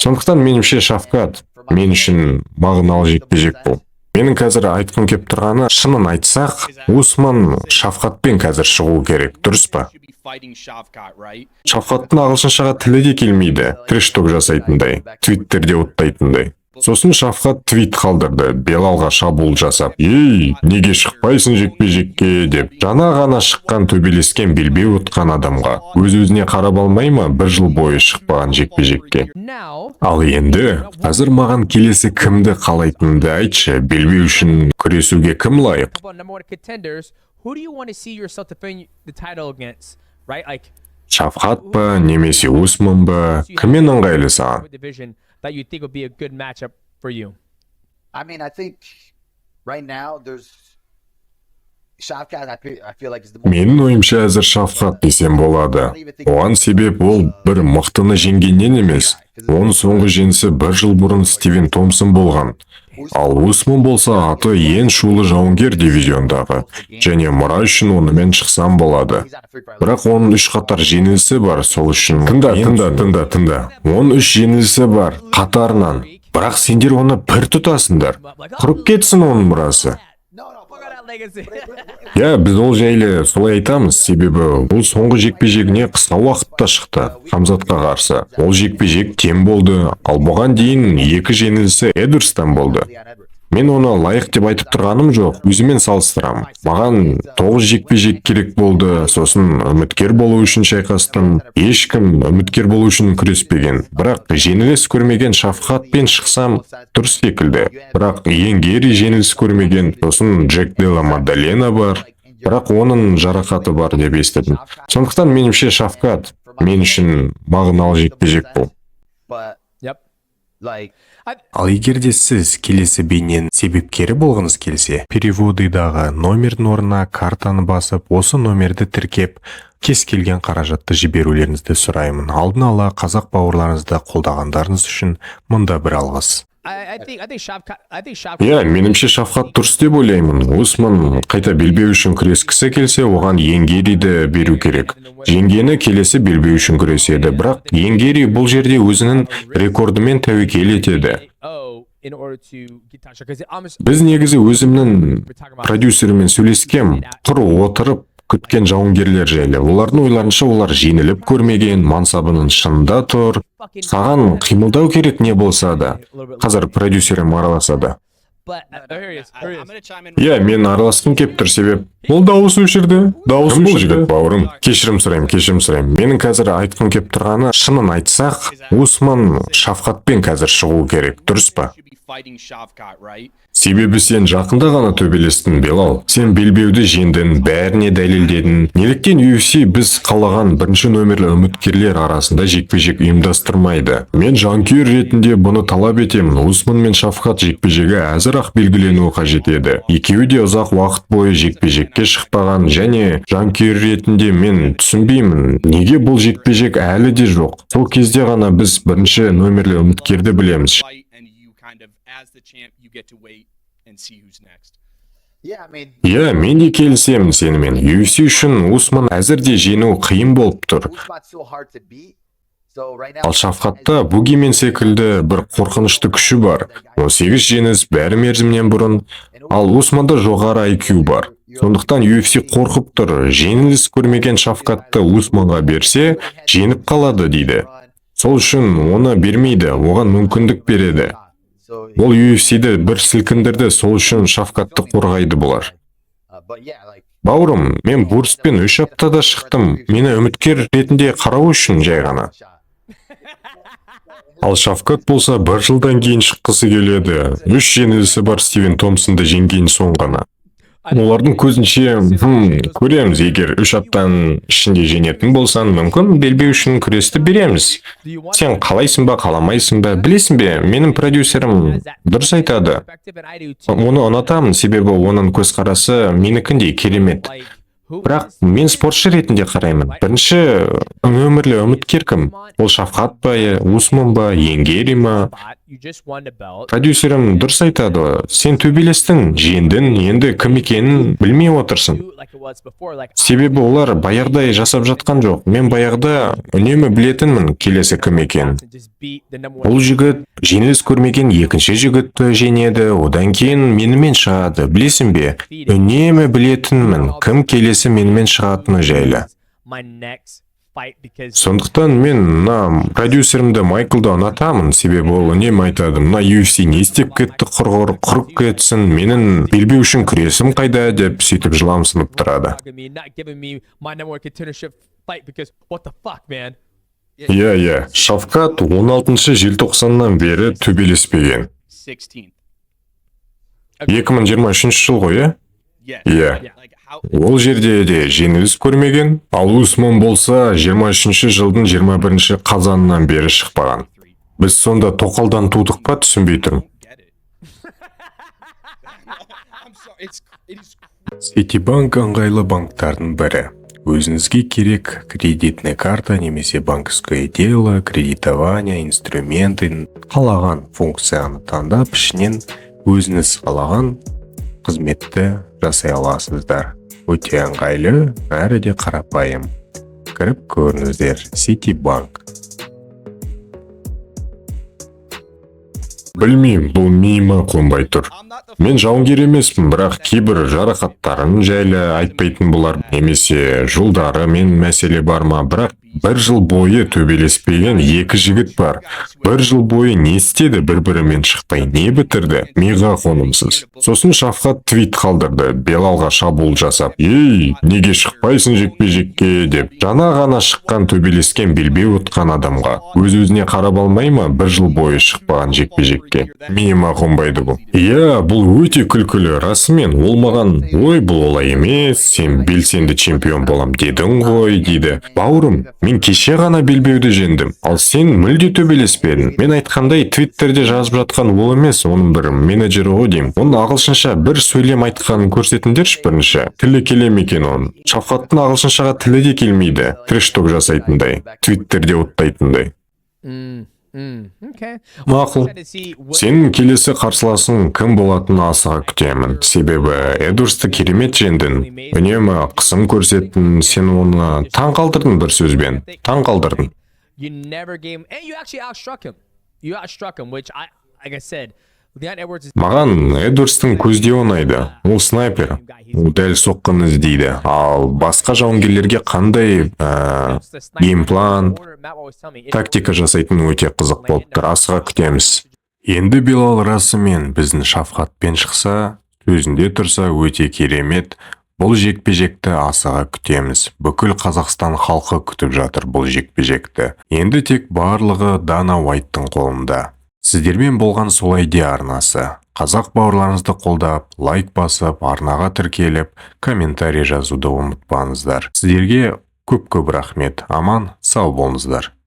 Сондықтан меніңше, Шавкат мен үшін мағыналы жекпе-жек бұл. Менің қазір айтқым кеп тұрғаны, шынын айтсақ, Усман Шавкатпен қазір шығу керек, дұрыс па? Should be fighting Shavkat, right? Шавкаттың ағылшыншаға тілі де келмейді, трэш-ток жасайтындай, твиттерде оттайтындай. Сосын Шавкат твит қалдырды, Белалға шабуыл жасап: «Ей, неге шықпайсың жекпе-жекке?» – деп. Жаңа ғана шыққан, төбелескен, белбеу ұтқан адамға өз өзіне қарап алмай ма, бір жыл бойы шықпаған жекпе-жекке? Now, Ал енді қазір маған келесі кімді қалайтыныңды айтшы. Белбеу үшін күресуге кім лайық? About number one contenders, who do you want to see yourself defend the title against? Right? Like Шавкат па немесе Усман ба, кіммен ыңғайлы саған? What division that you think would be a good matchup for you? I mean, I think right now there's Shavkat. I feel like is the most. Менің ойымша, әзір Шавкат десем болады. Оған себеп, ол бір мықтыны жеңгеннен емес, оның соңғы жеңісі бір жыл бұрын Стивен Томпсон болған. Ал Усман болса, аты ең шулы жауынгер дивизиондағы және мұра үшін онымен шықсам болады. He's on a three fight. Бірақ оның үш қатар жеңілісі бар, сол үшін. Тыңда, тыңда, тыңда, тыңда. Оның үш жеңілісі бар қатарынан, бірақ сендер оны пір тұтасыңдар. Құрып кетсін оның мұрасы. No. Fuck that legacy. Иә, біз ол жайлы солай айтамыз, себебі ол соңғы жекпе-жегіне қысқа уақытта шықты, Хамзатқа қарсы. Ол жекпе-жек тең болды, ал бұған дейін екі жеңілісі Эдвардстан болды. Leon Edwards. Мен оны лайық деп айтып тұрғаным жоқ, өзімен салыстырамын. Маған тоғыз жекпе-жек керек болды, сосын үміткер болу үшін шайқастым. Ешкім үміткер болу үшін күреспеген. Бірақ жеңіліс көрмеген Шавкатпен шықсам, дұрыс секілді. Бірақ Иэн Гэрри жеңіліс көрмеген, сосын Джек Делла Маддалена бар. Бірақ оның жарақаты бар деп естідім. Сондықтан меніңше, Шавкат мен үшін мағыналы жекпе-жек бұл. But like Ал егер де сіз келесі бейненің себепкері болғыңыз келсе, переводыдағы номердің орнына картаны басып, осы номерді тіркеп, кез келген қаражатты жіберулеріңізді сұраймын. Алдын ала қазақ бауырларыңызды қолдағандарыңыз үшін мында бір алғыс. I think Shavkat I think Shavkat Иә, меніңше, Шавкат дұрыс деп ойлаймын. Усман қайта белбеу үшін күрескісі келсе, оған Иэн Гэриді беру керек. Жеңгені келесі белбеу үшін күреседі. Бірақ Иэн Гэри бұл жерде өзінің рекордымен тәуекел етеді. Oh, in order to get Tasha because I'm just, Біз негізі өзімнің we're talking about продюсерімен сөйлескем, құр отырып күткен жауынгерлер жайлы. Олардың ойларынша, олар жеңіліп көрмеген, мансабының шыңында тұр. Саған қимылдау керек не болса да. Қазір продюсерім араласады. But here he is. Here he I'm is. gonna chime in. Иә, мен араласқым кеп тұр, себеп ол дауыс өшірді. Дауыс бұл жігіт, бауырым. Кешірім сұраймын, кешірім сұраймын. Менің қазір айтқым кеп тұрғаны, шынын айтсақ, Усман Шавкатпен қазір шығу керек, дұрыс па? Should be fighting Shavkat, right? Себебі сен жақында ғана төбелестің, Белал. Сен белбеуді жеңдің, бәріне дәлелдедің. Неліктен UFC біз қалаған бірінші нөмірлі үміткерлер арасында жекпе-жек ұйымдастырмайды? Мен жанкүйер ретінде бұны талап етемін. Усман мен Шавкат жекпе-жегі әзір-ақ белгіленуі қажет еді. Екеуі де ұзақ уақыт бойы жекпе-жекке шықпаған және жанкүйер ретінде мен түсінбеймін, неге бұл жекпе-жек әлі де жоқ. Сол кезде ғана біз бірінші нөмірлі үміткерді білеміз. Fight, and you kind of, as the champ, you get to wait and see who's next. Yeah, I mean, Иә, мен де келісемін сенімен. UFC үшін Усман әзір де жеңу қиын болып тұр. Usman's so hard to beat. So right now, Ал Шавкатта Бугимен секілді бір қорқынышты күші бар. 18 жеңіс, бәрі мерзімнен бұрын. Ал Усманда жоғары IQ бар. Сондықтан UFC қорқып тұр. Жеңіліс көрмеген Шавкатты Усманға берсе, жеңіп қалады дейді. Сол үшін оны бермейді, оған мүмкіндік береді. Ол UFC-ді бір сілкіндірді, сол үшін Шавкатты қорғайды бұлар. But yeah, like Бауырым, мен Бурспен 3 аптада шықтым. Мені үміткер ретінде қарау үшін жай ғана. Ал Шавкат болса, бір жылдан кейін шыққысы келеді. Үш жеңілісі бар Стивен Томпсонды жеңген соң ғана. Олардың көзінше, көреміз, егер 3 аптаның ішінде жеңетін болсаң, мүмкін, белбеу үшін күресті береміз. Сен қалайсың ба, қаламайсың ба, білесің бе, менің продюсерім дұрыс айтады. Оны ұнатамын, себебі оның көзқарасы менікіндей керемет. Бірақ мен спортшы ретінде қараймын. Бірінші нөмірлі үміткер кім? Ол Шавкат па, Усман ба, Иэн Гэри ма? You just won the belt. Продюсерім дұрыс айтады: сен төбелестің, жеңдің, енді кім екенін білмей отырсың. Do it like it was before. Like, Себебі олар баяғыдай жасап жатқан жоқ. Мен баяғыда үнемі білетінмін келесі кім екенін. Just beat the number one. Бұл жігіт жеңіліс көрмеген екінші жігітті жеңеді, одан кейін менімен шығады. Білесің бе, үнемі білетінмін кім келесі менімен шығатыны жайлы. My next fight because Сондықтан мен мына продюсерімді, Майклды ұнатамын, себебі ол үнемі айтады: мына UFC не істеп кетті, құрғыр, құрып кетсін, менің белбеу үшін күресім қайда деп, сөйтіп жыламсынып тұрады. bugging me, not giving me my number one contendership fight because what the fuck, man? Иә, Шавкат 16 желтоқсаннан бері төбелеспеген. 16th. 2023 жыл ғой, иә? Yes. Yeah. Like how Ол жерде де жеңіліс көрмеген, ал Усман болса 23 жылдың 21 қазанынан бері шықпаған. Біз сонда тоқалдан тудық па, түсінбей тұрмын. Don't get it. I'm sorry. It is Ситибанк ыңғайлы банктардың бірі. Өзіңізге керек кредитный карта немесе банковское дело, кредитование, инструменты, қалаған функцияны таңдап, ішінен өзіңіз қалаған қызметті жасай аласыздар. Өте ыңғайлы, әрі де қарапайым. Кіріп көріңіздер. Ситибанк. Білмеймін, бұл миыма қонбай тұр. I'm not the Мен жауынгер емеспін, бірақ кейбір жарақаттарын жайлы айтпайтын бұлар немесе жолдарымен мәселе бар ма, бірақ бір жыл бойы төбелеспеген екі жігіт бар. Бір жыл бойы не істеді, бір-бірімен шықпай не бітірді, миға қонымсыз. Сосын Шавкат твит қалдырды, Белалға шабуыл жасап: «Ей, неге шықпайсың жекпе-жекке?» деп. Жаңа ғана шыққан, төбелескен, белбеу ұтқан адамға өз-өзіне қарап алмай ма бір жыл бойы шықпаған жекпе-жекке? Миыма қонбайды бұл. Иә, бұл өте күлкілі, расымен. Ол маған: «Ой, бұл олай емес, сен белсенді чемпион болам дедің ғой», – дейді. Бауырым, мен кеше ғана белбеуді жеңдім, ал сен мүлде төбелеспедің. Мен айтқандай, твиттерде жазып жатқан ол емес, оның бір менеджері ғой деймін. Оның ағылшынша бір сөйлем айтқанын көрсетіңдерші бірінші. Тілі келе ме екен оның? Шавкаттың ағылшыншаға тілі де келмейді. Трэш-ток жасайтындай, твиттерде оттайтындай. Okay. Мақұл. Excited to see what Сенің келесі қарсыласың кім болатынын асыға күтемін. Себебі Эдвардсты керемет жеңдің. Үнемі қысым көрсеттің, сен оны таң қалдырдың бір сөзбен. Таң қалдырдың. You never gave him, and you actually outstruck him. You outstruck him, which I, like I said, Leon Edwards is Маған Эдвардстың көздеуі ұнайды. Ол снайпер. Ол дәл соққыны іздейді. Ал басқа жауынгерлерге қандай the sniper. геймплан, Matt always tell me, тактика жасайтын өте қызық болып тұр. Асыға күтеміз. Енді Белал расымен біздің Шавкатпен шықса, сөзінде тұрса, өте керемет. Бұл жекпе-жекті асыға күтеміз. Бүкіл Қазақстан халқы күтіп жатыр бұл жекпе-жекті. Енді тек барлығы Дана Уайттың қолында. Сіздермен болған Солай де арнасы. Қазақ бауырларыңызды қолдап, лайк басып, арнаға тіркеліп, комментарий жазуды ұмытпаңыздар. Сіздерге көп-көп рахмет. Аман, сау болыңыздар.